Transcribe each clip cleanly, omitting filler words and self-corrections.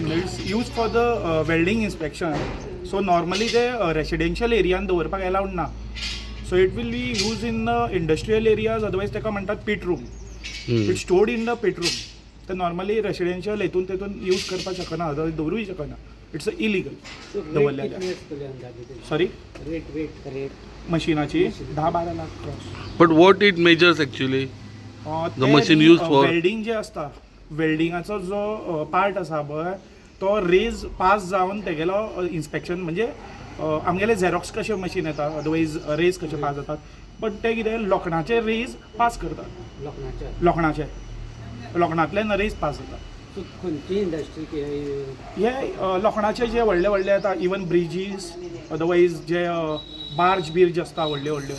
machine. It's use for the welding inspection. So normally ते residential एरियान दवरपाक allowed ना. So it will be use in industrial areas, otherwise ताका म्हणटात pit room. It stored in the pit room. तर normally residential हेतून तेतून use करपाक शकना, अदरवायज दवरूय शकना. It's illegal दवरलें जाल्यार. सॉरी? रेट रेट रेट मशिनाची 10-12 lakh cross. But what it measures actually? The machine used for- welding जे आसता, वेल्डिंगाचो जो पार्ट आसा पळय, तो रेज पास जावन तेगेलो इन्स्पेक्शन, म्हणजे आमगेले झेरॉक्स कशें मशीन येता, अदरवायज रेज कशे पास जातात, बट ते कितें लोखणाचे रेज पास करतात. लोखणाच्या? लोखणाचे, लोखणांतल्यान रेज पास जाता. सो खंयची इंडस्ट्री? हे लोखणाचे जे व्हडले व्हडले येता, इवन ब्रिजीस, अदरवायज जे बार्ज बिर्ज आसता व्हडल्यो व्हडल्यो,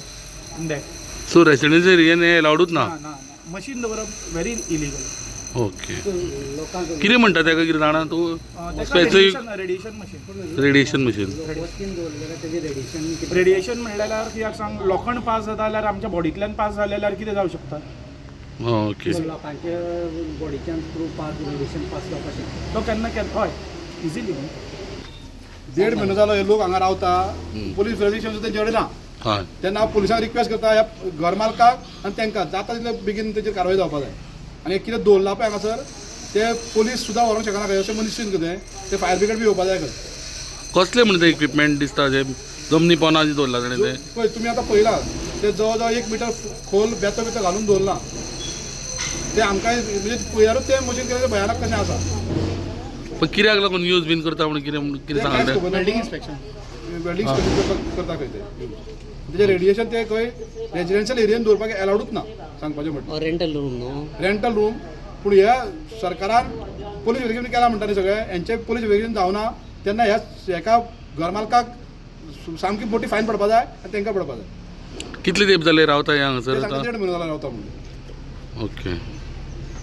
that. So residential एरियान हे अलाउडूच ना? ना ना, मशीन दवरप व्हेरी इलिगल. ओके. लोकांक कितें म्हणटा ताका, कितें जाणा तूं? Specific radiation machine. Radiation machine. वस्तीन दवरलें जाल्यार तेजें रेडिएशन कितें? रेडिएशन म्हणल्यार कित्याक सांग, लोखण पास जाता जाल्यार आमच्या बॉडींतल्यान पास जालें जाल्यार कितें जावं शकता? ओके. लोकांच्या बॉडीच्यान थ्रू पास रेडिएशन पास जावपाक शकता. तो केन्ना केन्ना, हय, इजिली. देड म्हयनो जालो हे लोक हांगा रावता. पोलीस व्हेरिफिकेशन सुद्दां तेंचे कडेन ना. तेन्ना हांव पुलिसांक रिक्वेस्ट करता, ह्या घर मालकाक आनी तांकां जाता तितले बेगीन तेचेर कारवाय जावपा जाय. आनी कितें दवरलां पळय हांगासर, ते पोलीस सुद्दां व्हरूंक शकना खंय, अशें मनीस कितें ते फायर ब्रिगेड बी येवपा जाय खंय. कसले म्हणटा इक्विपमेंट दिसता जे जमनी पोना जे दवरला ताणें ते? पळय, तुमी आतां पळयलां, ते जवळ जवळ 1 मिटर खोल बेतो बेतो घालून दवरलां. ते आमकां म्हणजे पळयल्यारूच तें मशीन कितें भयानक कशें आसा. पण कित्याक लागून यूज बीन करता म्हणून कितें म्हणून कितें तें कांयच सांगलें? खबर ना. Welding inspection. वेल्डिंग करता खंय ते. तेजें रेडिएशन ते खंय रेजिडेन्शियल एरियन दवरपाक एलावडूच ना, सांगपाचें म्हणल्यार. रेंटल रूम न्हू? Rental room. पूण ह्या सरकारान पोलीस व्हेरिफिकेशन केला म्हणटा न्ही सगळें, हेंचें पोलीस व्हेरिफिकेशन जावना. तेन्ना ह्या हेका घर मालकाक सामकी मोठी फायन पडपा जाय आनी तांकां पडपा जाय. कितले तेंप जाले रावता हे हांगासर ते आतां? देड म्हयनो जाला रावता म्हणून. ओके.